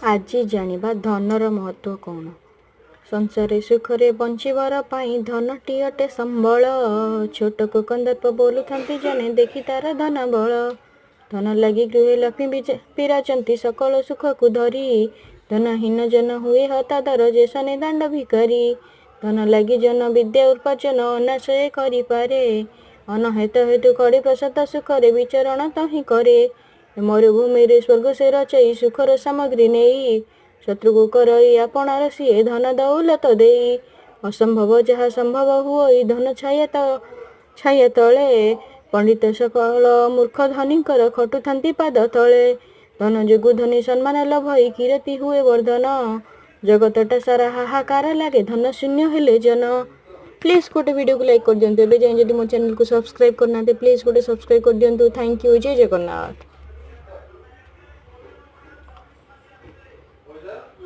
ଆଜି ଜାଣିବା ଧନର ମହତ୍ତ୍ୱ କ'ଣ। ସଂସାରେ ସୁଖରେ ବଞ୍ଚିବାର ପାଇଁ ଧନଟି ଅଟେ ସମ୍ବଳ। ଛୋଟକୁ କନ୍ଦର୍ପ ବୋଲୁଥାନ୍ତି ଜନେ ଦେଖି ତାର ଧନ ବଳ। ଧନ ଲାଗି ଗୃହେ ଲକ୍ଷ୍ମୀ ବିରାଜନ୍ତି ସକଳ ସୁଖକୁ ଧରି। ଧନହୀନ ଜନ ହୁଏ ହତାଦର ଯେ ଶନି ଦାଣ୍ଡ ଭିକାରୀ। ଧନ ଲାଗି ଜନ ବିଦ୍ୟା ଉପାର୍ଜନ ଅନାଶୟ କରିପାରେ। ଅନହେତ ହେତୁ ଖଡ଼ି ପ୍ରସାଦ ସୁଖରେ ବିଚରଣ ତହିଁ କରେ। ମରୁଭୂମିରେ ସ୍ୱର୍ଗ ସେ ରଚଇ ସୁଖର ସାମଗ୍ରୀ ନେଇ। ଶତ୍ରୁକୁ କରଇ ଆପଣାର ସିଏ ଧନ ଦୌଲତ ଦେଇ। ଅସମ୍ଭବ ଯାହା ସମ୍ଭବ ହୁଅଇ ଧନ ଛାୟା ତଳେ। ପଣ୍ଡିତ ସକଳ ମୂର୍ଖ ଧନୀଙ୍କର ଖଟୁଥାନ୍ତି ପାଦ ତଳେ। ଧନ ଯୋଗୁ ଧନୀ ସମ୍ମାନ ଲଭଇ କୀରତି ହୁଏ ବର୍ଦ୍ଧନ। ଜଗତଟା ସାରା ହାହାକାର ଲାଗେ ଧନ ଶୂନ୍ୟ ହେଲେ ଜନ। ପ୍ଲିଜ୍ ଗୋଟେ ଭିଡ଼ିଓକୁ ଲାଇକ୍ କରିଦିଅନ୍ତୁ। ଏବେ ଯାଏଁ ଯଦି ମୋ ଚ୍ୟାନେଲକୁ ସବସ୍କ୍ରାଇବ୍ କରିନାହାନ୍ତି, ପ୍ଲିଜ୍ ଗୋଟେ ସବସ୍କ୍ରାଇବ୍ କରିଦିଅନ୍ତୁ। Thank you. Jay Jagannath.